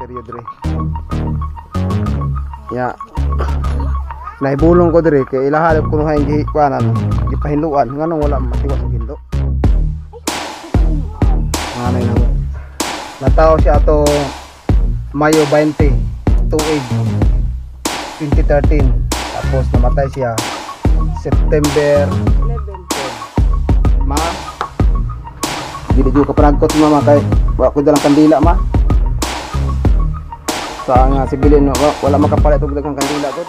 Sementeryo dire. Ya. Naibulong ko dire kay ilaha ko kuno gi kuanan, gipahinluan nganong wala matiwas og hinlo. Anay na mo. Nataw siya ato Mayo 20, tuig 2013. Tapos namatay siya September 11. Ma, dili jud ka panagkot, mama, kay wa ko dalang kandila, ma. Sa nga sibilin wala makapalit og daghang kandila gud.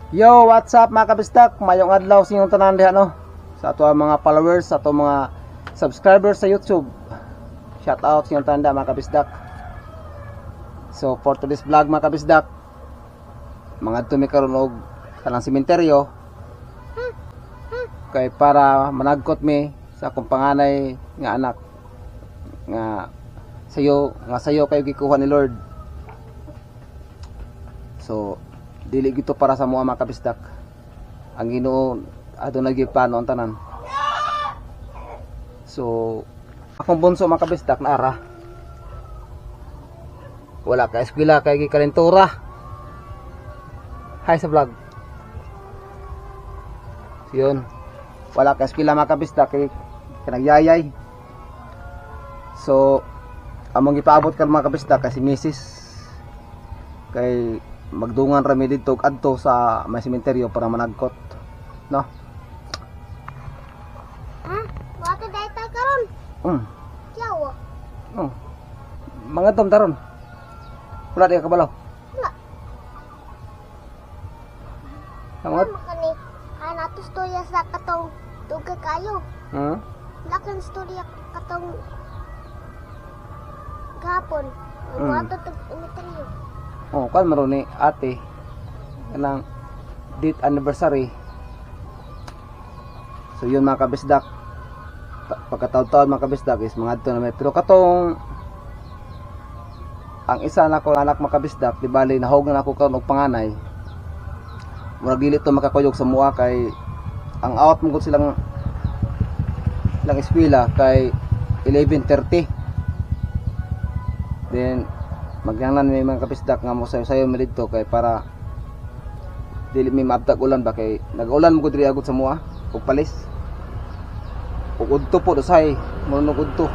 Yo, what's up, mga kabistak? Mayong adlaw sa inyong tanan diha, no. Sa ato ang mga followers, sa ato mga subscribers sa YouTube. Shout out sa inyong tanan diha, mga kabistak. So for today's vlog, mga kabisdak, mga mi karon og kanang sementeryo kay para managkot mi sa akong panganay nga anak nga sayo kayo gikuha ni Lord. So dili gito para sa mga kabisdak. Ang Ginoo aduna gyud plano ang tanan. So akong bunso, mga kabisdak, naara. Wala ka eskwela kay gikalentura. Hi sa vlog. So yun. Wala ka eskwela, mga kabisdak, kay kanagyayay. So among gipaabot karon, mga kabisdak, kay si Mrs. Kay magdungan ra mi didto adto sa may sementeryo para managkot. No? Ha? Wa ka dayta karon. Kiyaw. Oh. Mga tom taron. Wala di ka kabalo. Wala. Ang mga Ano kani? Ana to storya sa katong duga kayo. Wala kang storya katong gapon. Wa to tag inventaryo. Oh, kan maron ni ate kanang date anniversary. So yun, mga kabisdak. Pagkataon-taon, mga kabisdak, is mga adto na may, pero katong ang isa na ko anak, mga kabisdak, di bali nahog na ako karon og panganay. Murag dili to makakuyog sa mua kay ang out mo gud silang silang eskwela kay 11:30. Then magyanan may mga kabisdak nga mo sayo-sayo mi didto kay para dili mi maabtag ulan ba, kay nag-ulan mo gud diri agud sa mua ug palis. Ug udto po usahay mo nung udto.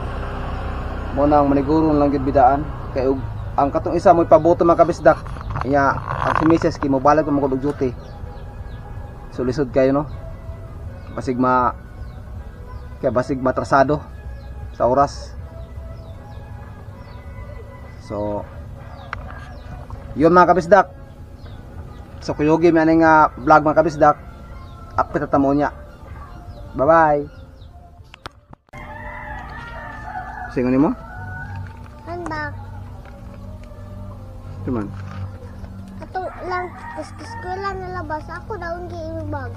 Mo nang maniguro lang gyud bidaan kay og ang katong isa mo ipaboto, mga kabisdak. Inya ang si Mrs. kay mobalag mo og duty. So lisod kayo, no. Basig ma kaya basig matrasado sa oras. So yun, mga kabisdak. So kuyugi mi ani nga vlog, mga kabisdak. Apit ta mo niya. Bye bye. Singon nimo? Handbag. Tuman. Katong lang eskwela nalabas ako daw gi bag.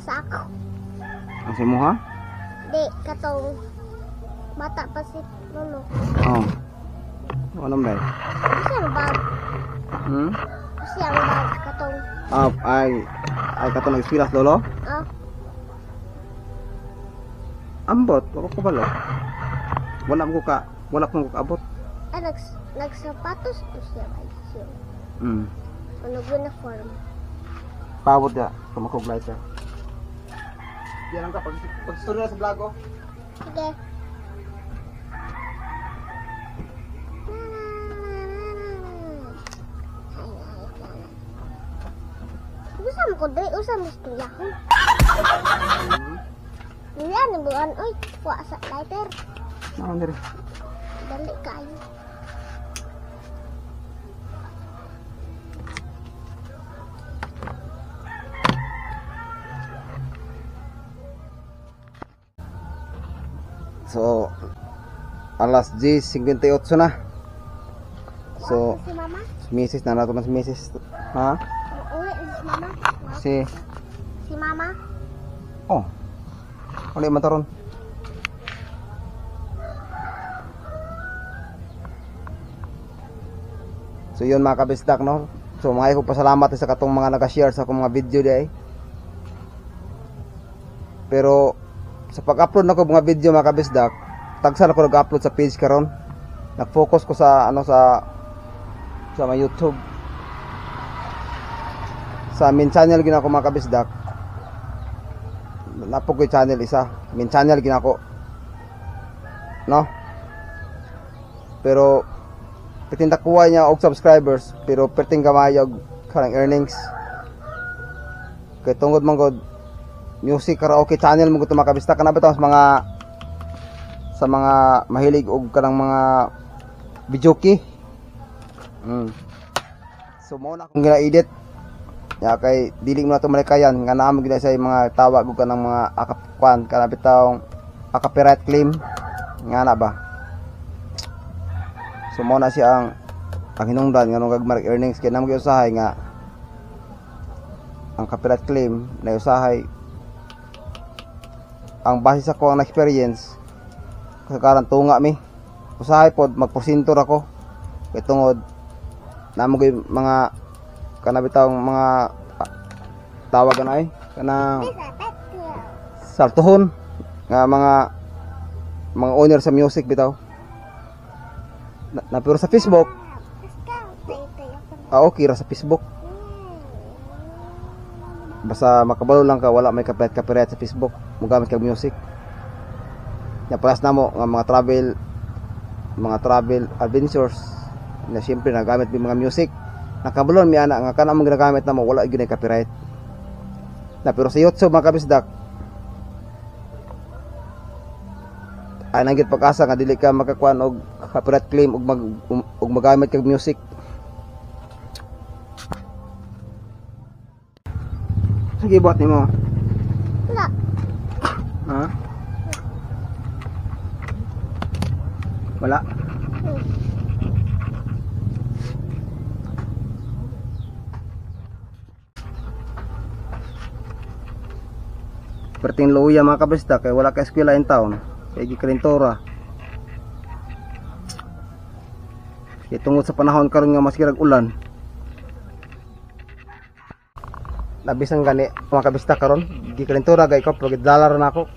Sa ako. Ang sa imo ha? Di katong bata pa si Lolo. Oh. Wala man dai. Usa ang bag. Usa ang bag katong Ah, ay ay katong nag-eskwela sa lolo? Ah. Ambot, wala ko balo. Wala ko kaabot. Ah, nagsapatos to siya ba siya. Ano uniform. Paabot ya, kumakog light siya. Yan lang ka pag pag sa vlog oh. Sige. Usa mo ko diri, usa mo istoryahon. Yan, buwan, oy, wa sa lighter. Naon diri? Dali kayo. So alas 10:58 na. So Si mama? si Mrs. na nato na si Mrs. Ha? Uwi si mama? Si Si mama? Oh. Uli man taron. So yun, mga kabisdak, no. So mga ko pasalamat sa katong mga naka-share sa akong mga video di ay. Pero sa pag-upload nako mga video, mga kabisdak, tagsa na ko nag-upload sa page karon. Nag-focus ko sa ano, sa my YouTube. Sa main channel gina ko, mga kabisdak. Napog ko channel isa, main channel gina ko, no? Pero perting nakuha niya og subscribers, pero perting gamay og kanang earnings. Kay tungod man gud music karaoke channel mo gud, mga kabisdak, kana bitaw sa mga mahilig og kanang mga videoke. So mao na akong gina-edit ya, kay dili mo na to malikayan nga naa mo gina sa mga tawag og kanang mga akap kwan, kana bitawng copyright claim nga na ba. So mao na siya ang hinungdan nga nung gagmay earnings, kay namo usahay nga ang copyright claim na usahay ang base sa ko ang experience kasagaran tunga mi. Usahay pod magporsinto ra ko kay tungod namo gyud mga kana bitawng mga tawag ana ay kanang saltuhon nga mga owner sa music bitaw na, pero sa Facebook, okay ra sa Facebook, basta makabalo lang ka wala may copyright copyright sa Facebook, mogamit kag music nya. Paras namo nga mga travel adventures na siyempre nagamit mi mga music, nakabalon mi ana nga kana among ginagamit namo wala gyud copyright na. Pero sa YouTube, mga kabisdak, ay nanggit pag-asa nga dili ka makakuan og copyright claim og magamit kag music. Sige, buhat nimo? Wala. Ha, wala. Perting luya, mga kabisdak, kay wala ka eskwela in town, kay gikalintora. Kay tungod sa panahon karon nga maskirag ulan. Nabisan gani, mga kabisdak, karon gikalintora gay ko, pero gidala ra nako.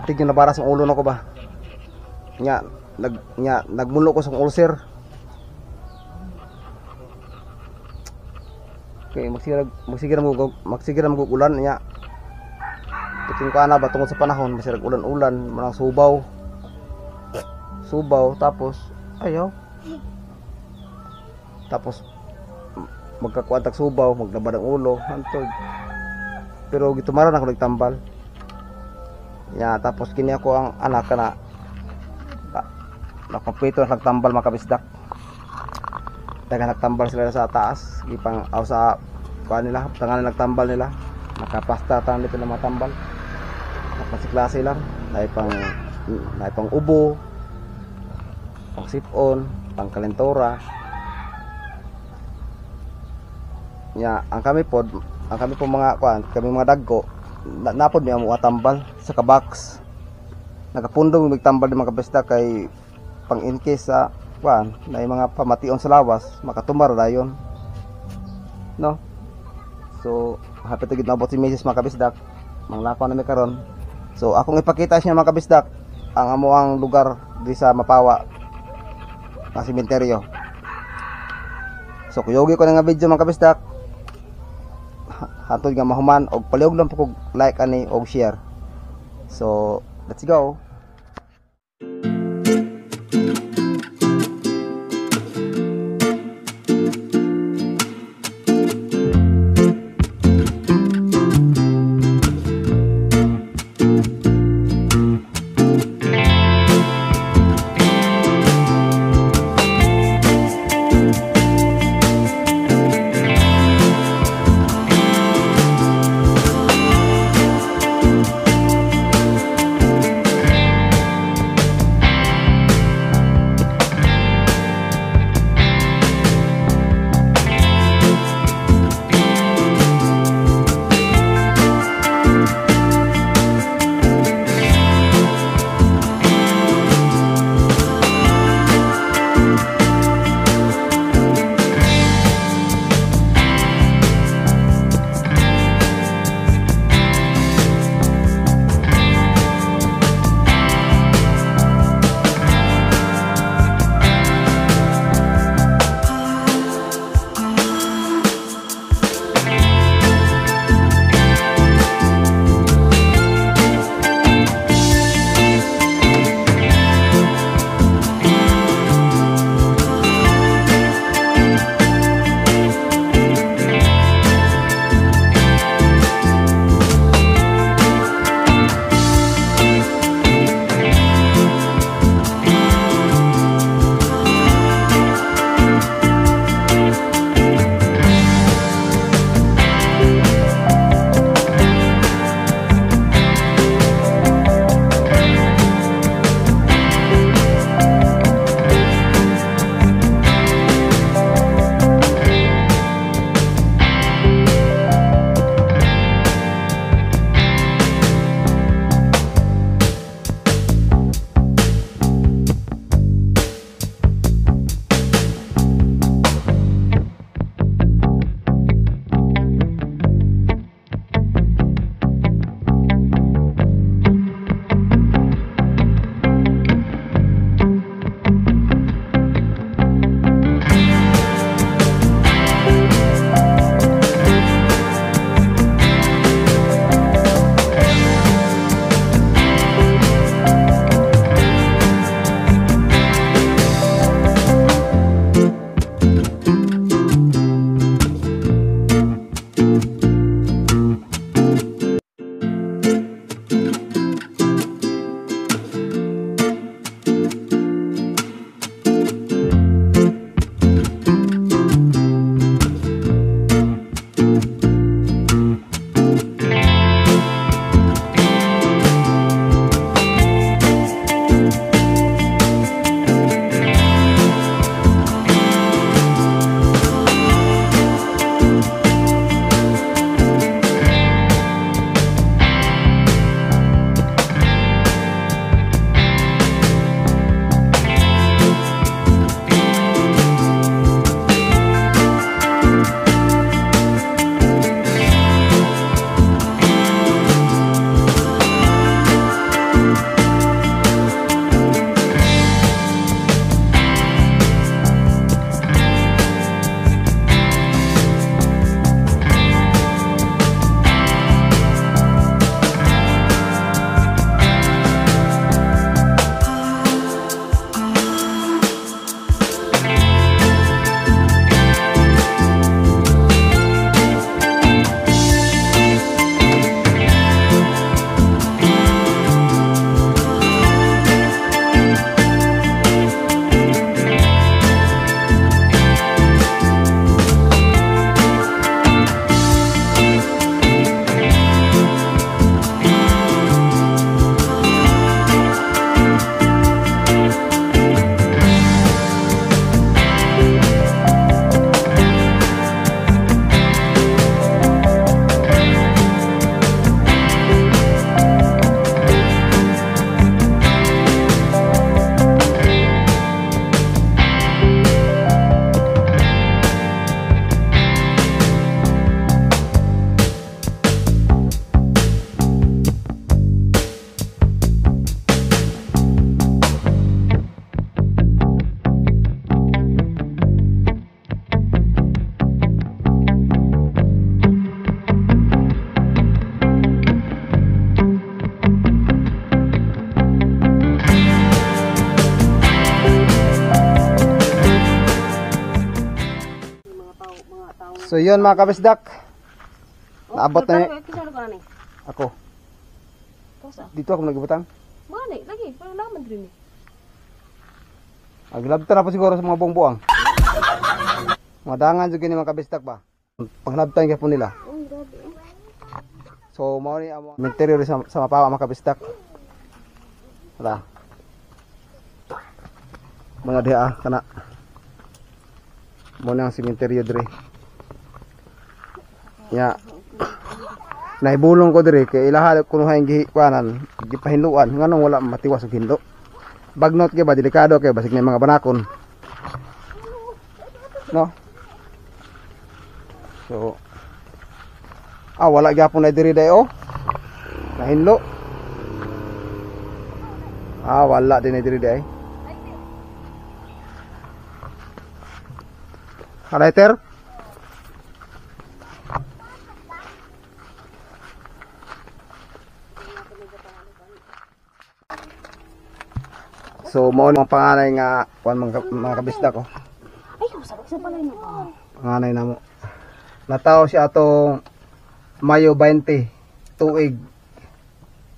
Tignan na bara sa ulo nako ba. Nya nagmulo ko sa ulcer. Kay magsigira mo ulan nya. Tuting ko ana ba, tungod sa panahon masirag ulan-ulan, manang subaw. Subaw tapos ayaw. Tapos magkakuan tag subaw, maglabad ang ulo, hantod. Pero gitumaran ako nagtambal. Ya, tapos kini ako ang anak na na kompleto na nagtambal, mga kabisdak. Daga nagtambal sila sa taas, gipang aw sa kuan nila, tangan nagtambal nila. Nakapasta tan dito na matambal. Nakasiklase lang, naay pang ubo, pang sipon, pang kalentora. Nya, ang kami po mga kuan, kami mga dagko, napod mi ang mga tambal sa kabox. Nakapundong mi tambal di, mga kabisdak, kay pang in case sa kuan, na yung mga pamation sa lawas, makatumbar dayon. No? So, hapit na gid naabot si Mrs., mga kabisdak. Manglakaw na mi karon. So, akong ipakita siya, mga kabisdak, ang amoang lugar di sa Mapawa nga sementeryo. So, kuyugi ko na nga video, mga kabisdak. Hantod nga mahuman og palihog lang po kog like ani og share. So, let's go. So yun mga kabisdak. Naabot na ni. Ako. Dito ako nagibutang. Mani, lagi, pero naman din eh. Aglabta na po siguro sa mga buong-buang. Madangan jud ni mga kabisdak ba. Panglabtan gyud po nila. So mao ni amo interior sa Mapawa mga kabisdak. Tara. Mga diha kana. Mo na ang sementeryo dire. Ya. Naibulong ko dire kay ilaha kunuhay gikuanan, gipahinluan nganong wala matiwas og hinlo. Bagnot kay ba delikado kay basig na mga banakon. No? So wala gyapon na diri dai oh. Nahinlo. Wala din na diri dai. Lighter? So mao ang panganay nga kuan mga kabisda ko. Ay, usab sa palay no. Panganay namo. Natawo siya atong Mayo 20, tuig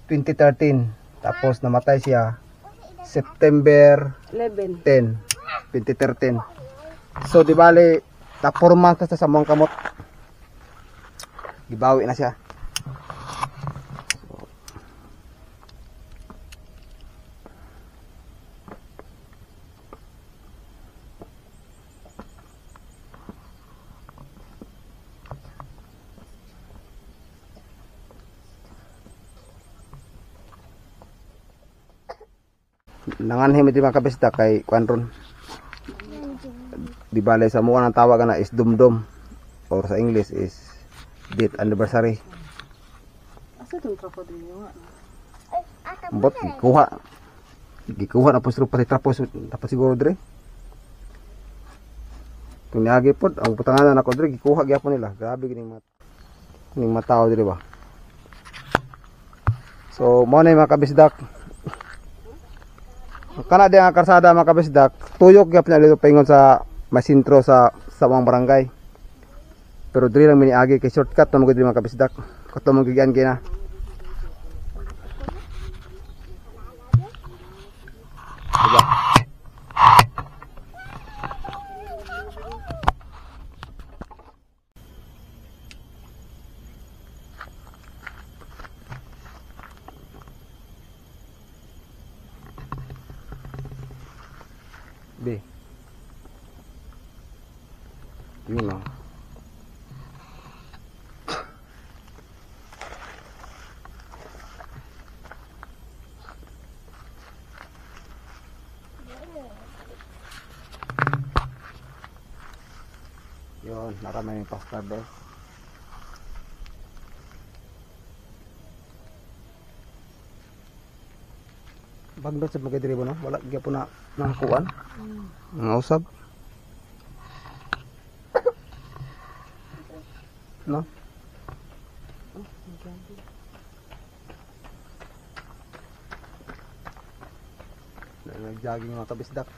2013. Tapos namatay siya September 11. 10, 2013. So di bale ta 4 months na sa among kamot. Gibawi na siya. So, nanganhi mi di mga kabisda kay kuan ron. Di bale sa muha ang tawag na is dumdum or sa English is death anniversary. Asa tong trapo diri wa? Bot gikuha. Gikuha na po siguro pati trapo tapos siguro dire. Kung niagi pod ang putanganan nako dire gikuha gyapon nila. Grabe gining ning matao dire ba. So mo na mga kabisdak. Kana di ang karsada mga kabisdak, tuyok gyapon na dito paingon sa may sentro sa mga barangay. Pero diri lang miniagi kay shortcut na magud diri mga kabisdak. Kato mo gigian kay na. Diba? B. Yun lang. Yun, narami yung pasta bes. Bagdot sa mga diribo no? Wala gyapon na nakakuan. Nga usab. No? Nag-jogging mga kabisdak.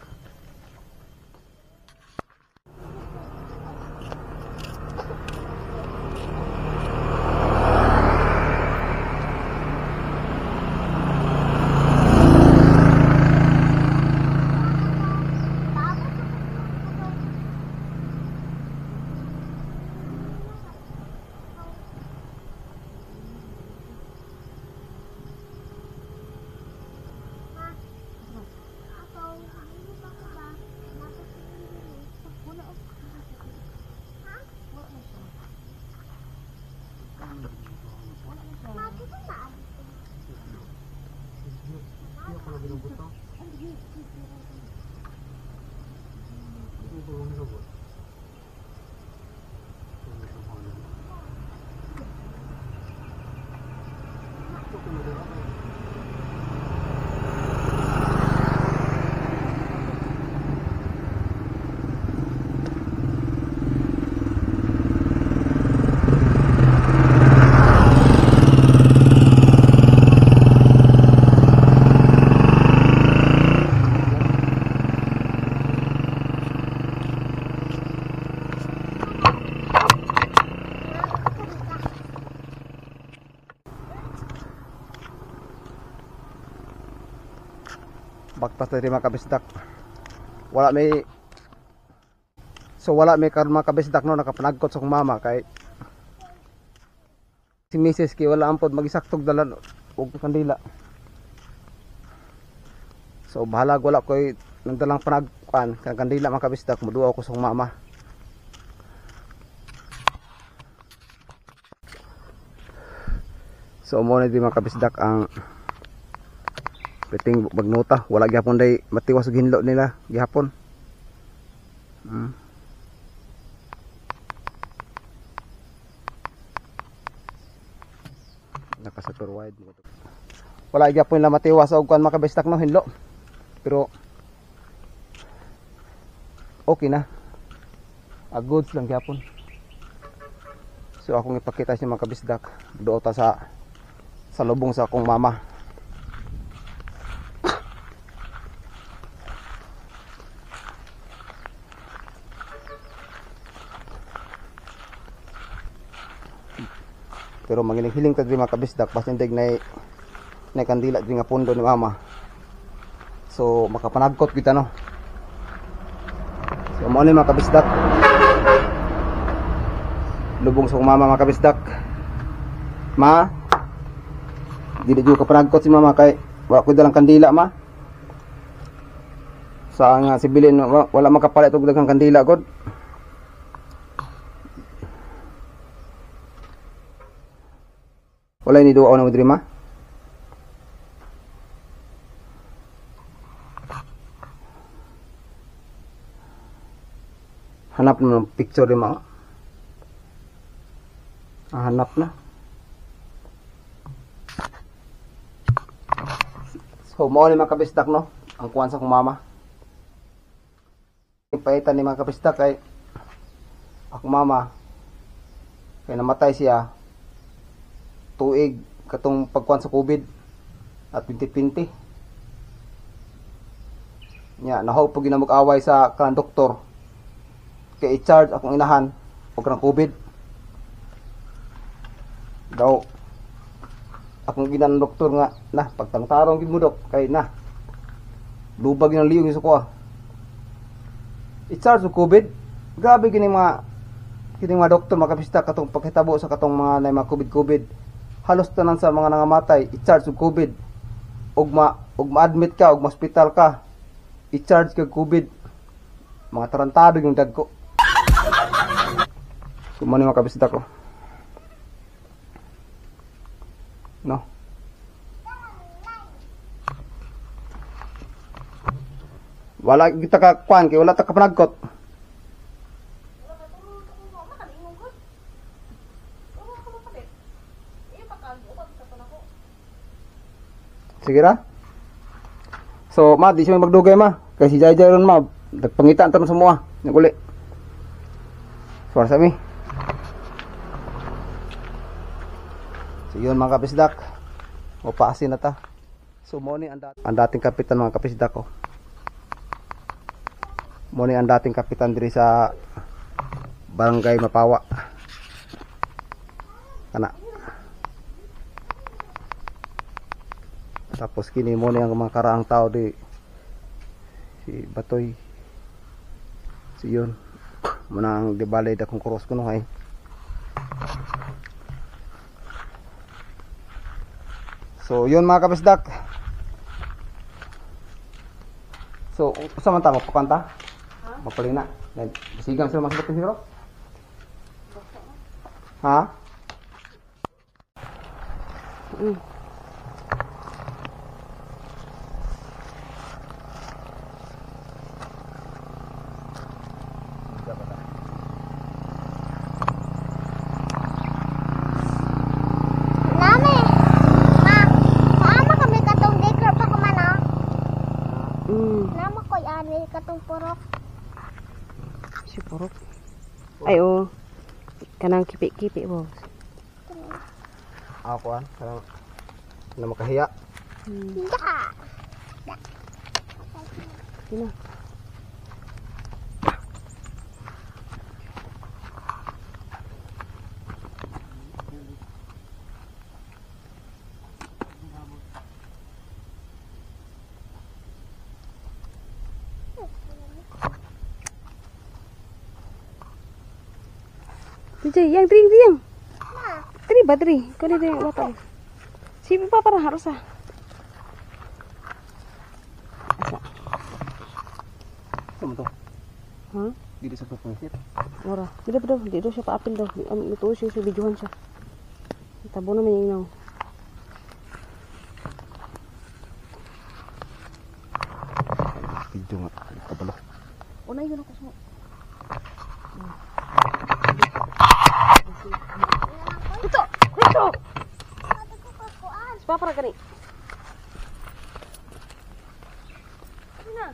Baktas na rin mga kabisdak. Wala may So wala may karon mga kabisdak no, nakapanagkot sa akong mama kay si Mrs. kay wala ampod magisaktog dalan og kandila. So bahalag wala koy nagdalang panagkuan kanang kandila mga kabisdak, muduaw ko sa akong mama. So mo na di mga kabisdak ang piting bagnota, wala gyapon day matiwas og hinlo nila gihapon. Naka super wide. Wala gyapon nila matiwas og kuan mga kabisdak no, hinlo. Pero okay na. A goods lang gyapon. So akong ipakita sa mga kabisdak, duo ta sa lubong sa akong mama. Pero mangiling-hiling ta diri mga kabisdak, basin dag nay kandila diri nga pundo ni mama. So makapanagkot kita no. So mao ni mga kabisdak. Lubong sa akong mama mga kabisdak. Ma, dili jud kapanagkot si mama kay wa ko dalang kandila ma. Sa nga si Bilin wala makapalit og daghang kandila god. Wala ni duwa na mo diri ma. Hanap na ng picture di ma. Ah, hanap na. So mao ni mga kabisdak no, ang kuan sa akong mama. Paitan ni mga kabisdak kay akong mama kay namatay siya tuig katong pagkuan sa COVID at 2020. Nya nahaw po ginamog-away sa kanang doktor kay i-charge akong inahan og kanang COVID. Daw akong ginan doktor nga na pagtangtarong gid mo dok kay na lubag ng liyong sa kuha. I-charge og COVID. Grabe kining mga doktor makapista katong pagkitabo sa katong mga na mga COVID. Halos tanan sa mga nangamatay i-charge og COVID. Og ma-admit ka og ma-hospital ka, i-charge kag COVID. Mga tarantado yung dagko. So mo ni mga kabisita ko. No. Wala kita ka kuan kay wala ta ka panagkot. Sige ra. So ma, di siya magdugay ma. Kay si Jai Jai ron ma, nagpangita ang tanong sa mua. Naguli. So sa mi. So yun mga kapisdak. O paasin na ta. So mo ni ang dating kapitan mga kapisdak ko. Mo ni ang dating kapitan diri sa Barangay Mapawa. Kana. Tapos kini mo ni ang mga karaang tao di si Batoy. So yun. Muna ang di bale dakong cross kuno ay. So yun mga kapisdak. So usa man ta magpakanta? Magpalina. Sigang sila masabot siguro. Ha? Nami. Ma, paama kami katong daycare pa kuman ah. Nama ko'y ani katong purok. Si purok. Ay oh. Kanang kipi-kipi bo. Ako an, kanang na makahiya. Da. Sino? DJ, yang diri yang. Diri ba diri? Kani diri bata. Si papa para harus ah. Asa? Ito mo to. Ha? Dili sa pagpangsit. Ora. Bida bida di do siya paapil daw. Mituo siya sa videohan siya. Tabo naman yung inaw. Video nga. Kabalo. Una yun ako sa. Dito! Dito! Si papa ra gani. Na.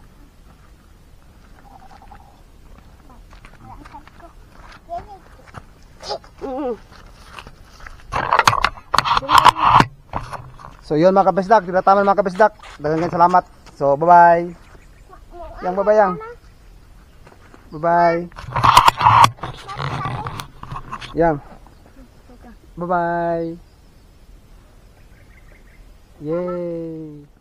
So yun, mga kabisdak, tinataman, mga kabisdak. Daghang salamat. So bye-bye. Yang, bye-bye, yang. Bye-bye. Yang. Bye-bye. Yay.